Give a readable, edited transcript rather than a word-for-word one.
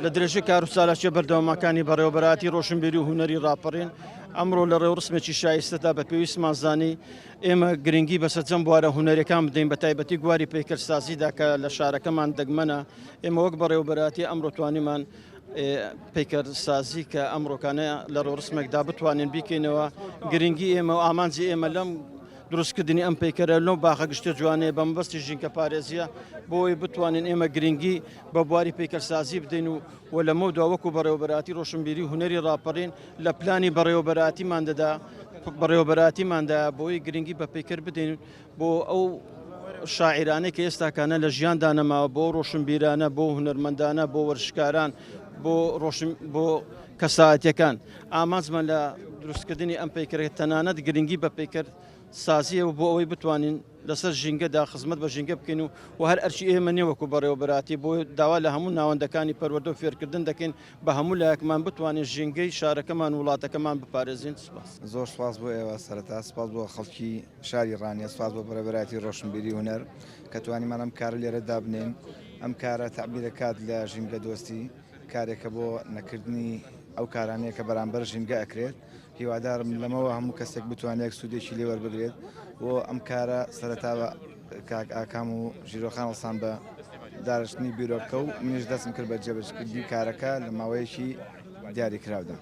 لە درێژەی کار و چالاکیە بەردەوامەکانی بەڕێوەبەرایەتی ڕۆشنبیری و هونەری ڕاپەڕین ئەمڕۆ لە ڕێوڕسمێکی شایستەدا بە پێویستمان زانی ئێمە گرنگی بە سەرجەم بوارە هونەریەکان بدەین بە تایبەتی گواری پەیکەرسازیدا کە لە شارەکەمان دەگمەنە ئێمە وەک بەڕێوەبەرایەتی ئەمڕۆ توانیمان پەیکەرسازی کە ئەمڕۆکانە لە ڕێوڕسمێکدا بتوانین بیکەینەوە گرنگی ئێمە و ئامانجی ئێمە لەم دروستکردنی ئەم پەیکەرە لەو باخە گشتە جوانەیە بە مەبەستی ژینگە پارێزیە بۆی بتوانین ئێمە گرنگی بە بواری پەیکەرسازی بدەین و و لەمەودوا وەکو بەڕێوەبەرایەتی ڕۆشنبیری و هونەری ڕاپەڕین لە پلانی بەڕێوەبەرایەتیمان دەدا بەڕێوەبەرایەتیماندا بۆی گرنگی بە پەیکەر بدەین بۆ ئەو شاعیرانەی کە ئێستاکانە لە ژیاندا نەماوە بۆ ڕۆشنبیرانە بۆ هونەرمەندانە بۆ وەرزشکاران بۆ ڕۆشن بۆ کەسایەتیەکان ئامانجمان لە دروستکردنی ئەم پەیکەرە تەنانەت گرنگی بە پەیکەر سازیە و بۆ ئەوەی بتوانین لەسەر ژینگەدا خزمەت بە ژینگە بکەین و و هەر ئەرکی ئێمە نیە وەکو بەڕێوەبەراتی بۆ داوا لە هەموو ناوەندەکانی پەروەردە و فێرکردن دەکەین بە هەموو لایەکمان بتوانین ژینگەی شارەکەمان و وڵاتەکەمان بپارێزین. سپاس. زۆر سوپاس بۆ ئێوە سەرەتا سوپاس بۆ خەڵکی شاری ڕانیە سوپاس بۆ بەڕێوەبەرایەتی ڕۆشنبیری هونەر کە توانیمان ئەم کارە لێرە دابنێین ئەم کارە تەعبیرەکات لە ژینگە دۆستی کارێکە بۆ نەکردنی ئەو کارانەیە کە بەرامبەر ژینگە ئەکرێت هیوادارم لەمەوە هەموو کەسێک بتوانێت سوودێکی لێ وەربگرێت بۆ ئەم کارە سەرەتا بە کاک ئاکام و ژیرۆخان هەڵسان بە دارشتنی بیرۆکە و منیش دەستم کرد بە جێبەجێکردنی کارەکە لە ماوەیەکی دیاریکراودا.